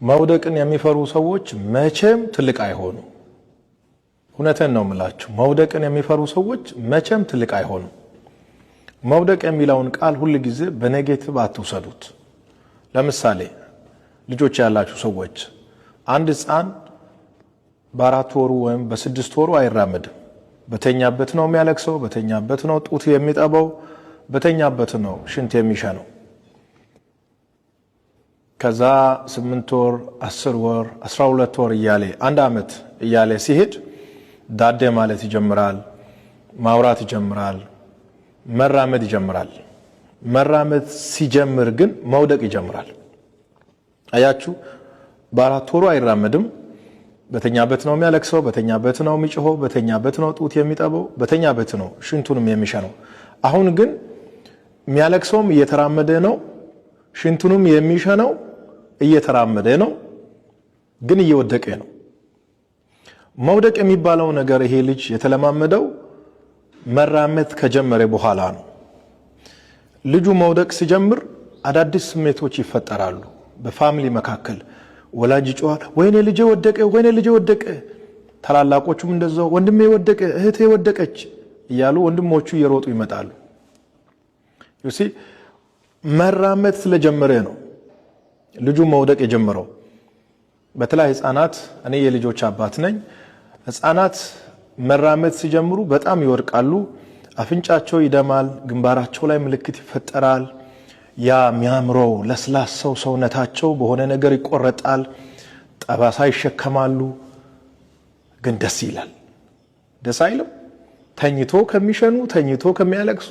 መውደቅን የሚፈሩ ሰዎች መቼም ትልቅ አይሆኑም። እውነትን ነው የምላችሁ። መውደቅን የሚፈሩ ሰዎች መቼም ትልቅ አይሆኑም። መውደቅ የሚለውን ቃል ሁል ጊዜ በ negative አትውሰዱት። ለምሳሌ ልጆች ያላችሁ ሰዎች፣ አንድ ሕፃን በ4 ወሩ ወይም በ6 ወሩ አይራመድም። በተኛበት ነው የሚያለቅሰው፣ በተኛበት ነው ጡት የሚጠባው፣ በተኛበት ነው ሽንት የሚሸነው። ከዛ 8 ወር፣ 10 ወር፣ 12 ወር እያለ፣ አንድ ዓመት እያለ ሲሄድ ዳዴ ማለት ይጀምራል፣ ማውራት ይጀምራል፣ መራመድ ይጀምራል። መራመድ ሲጀምር ግን መውደቅ ይጀምራል። አያችሁ፣ በ4 ወሩ አይራመድም። በተኛበት ነው የሚያለቅሰው፣ በተኛበት ነው የሚጮኸው፣ በተኛበት ነው ጡት የሚጠበው፣ በተኛበት ነው ሽንቱንም የሚሸነው። አሁን ግን የሚያለቅሰውም እየተራመደ ነው፣ ሽንቱንም የሚሸነው እየተራመደ ነው፣ ግን እየወደቀ ነው። መውደቅ የሚባለው ነገር ይሄ ልጅ የተለማመደው መራመድ ከጀመረ በኋላ ነው። ልጁ መውደቅ ሲጀምር አዳዲስ ስሜቶች ይፈጠራሉ። በ family መካከል ወላጅ ይጮሃል፣ ወይኔ ልጄ ወደቀ፣ ወይኔ ልጄ ወደቀ። ታላላቆቹም እንደዛው፣ ወንድሜ ወደቀ፣ እህቴ ወደቀች እያሉ ወንድሞቹ እየሮጡ ይመጣሉ። You see፣ መራመድ ስለጀመረ ነው ልጁ መውደቅ የጀመረው። በተለይ ህፃናት፣ እኔ የልጆች አባት ነኝ። ህፃናት መራመድ ሲጀምሩ በጣም ይወድቃሉ። አፍንጫቸው ይደማል፣ ግንባራቸው ላይ ምልክት ይፈጠራል። ያ የሚያምረው ለስላሳው ሰውነታቸው በሆነ ነገር ይቆረጣል፣ ጠባሳ ይሸከማሉ። ግን ደስ ይላል። ደስ አይልም? ተኝቶ ከሚሸኑ፣ ተኝቶ ከሚያለቅሱ፣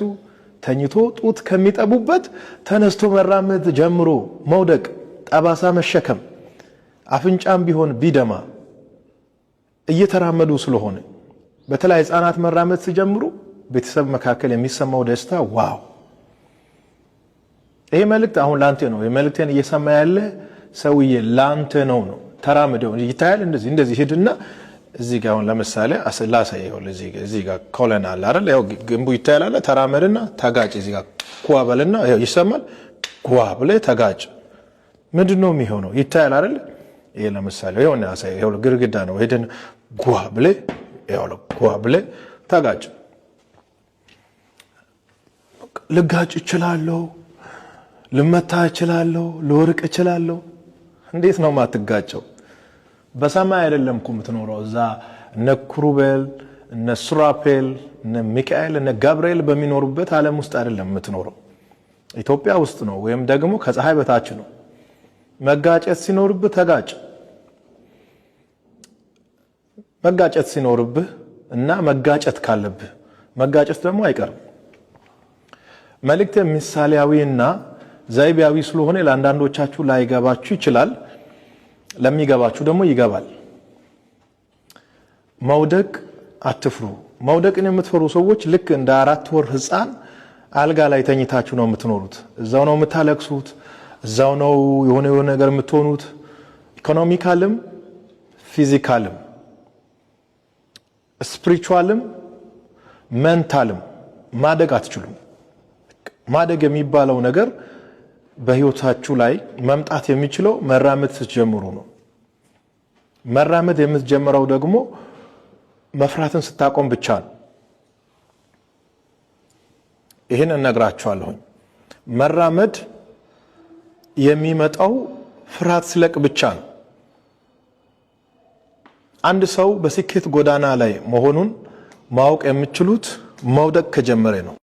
ተኝቶ ጡት ከሚጠቡበት ተነስቶ መራመድ ጀምሮ መውደቅ፣ ጠባሳ መሸከም፣ አፍንጫም ቢሆን ቢደማ እየተራመዱ ስለሆነ፣ በተለይ ህፃናት መራመድ ሲጀምሩ ቤተሰብ መካከል የሚሰማው ደስታ wow! ይሄ መልእክት አሁን ላንተ ነው። የመልእክቴን እየሰማ ያለ ሰውዬ ላንተ ነው። ተራምደው ይታያል። እንደዚህ እንደዚህ ሂድና እዚህ ጋር፣ አሁን ለምሳሌ ላሳየህ። ይኸውልህ፣ እዚህ ጋር column አለ አይደል? ያው ግንቡ ይታያል አለ። ተራመድና ተጋጭ። እዚህ ጋር ኳ በልና፣ ይኸው ይሰማል። ኳ ብለህ ተጋጭ። ምንድን ነው የሚሆነው? ይታያል አይደል? ይሄ ለምሳሌ ይኸው ያሳየህ። ይኸው ግድግዳ ነው። ሄደን ጓ ብለህ፣ ይኸው ጓ ብለህ ተጋጭ። ልጋጭ እችላለሁ፣ ልመታ እችላለሁ፣ ልወድቅ እችላለሁ። እንዴት ነው ማትጋጨው? በሰማይ አይደለም እኮ የምትኖረው። እዛ እነ ኩሩቤል፣ እነ ሱራፔል፣ እነ ሚካኤል፣ እነ ጋብርኤል በሚኖሩበት ዓለም ውስጥ አይደለም የምትኖረው። ኢትዮጵያ ውስጥ ነው፣ ወይም ደግሞ ከፀሐይ በታች ነው። መጋጨት ሲኖርብህ ተጋጭ። መጋጨት ሲኖርብህ እና መጋጨት ካለብህ፣ መጋጨት ደግሞ አይቀርም። መልእክቴ ምሳሌያዊና ዘይቤያዊ ስለሆነ ለአንዳንዶቻችሁ ላይገባችሁ ይችላል። ለሚገባችሁ ደግሞ ይገባል። መውደቅ አትፍሩ። መውደቅን የምትፈሩ ሰዎች ልክ እንደ 4 ወር ሕፃን አልጋ ላይ ተኝታችሁ ነው የምትኖሩት። እዛው ነው የምታለቅሱት። እዛው ነው የሆነ የሆነ ነገር የምትሆኑት። Economical ም፣ physical ም፣ spiritual ም፣ mental ም ማደግ አትችሉም። ማደግ የሚባለው ነገር በህይወታችሁ ላይ መምጣት የሚችለው መራመድ ስትጀምሩ ነው። መራመድ የምትጀምረው ደግሞ መፍራትን ስታቆም ብቻ ነው። ይህን እነግራችኋለሁኝ። መራመድ የሚመጣው ፍርሃት ሲለቅ ብቻ ነው። አንድ ሰው በስኬት ጎዳና ላይ መሆኑን ማወቅ የምትችሉት መውደቅ ከጀመረ ነው።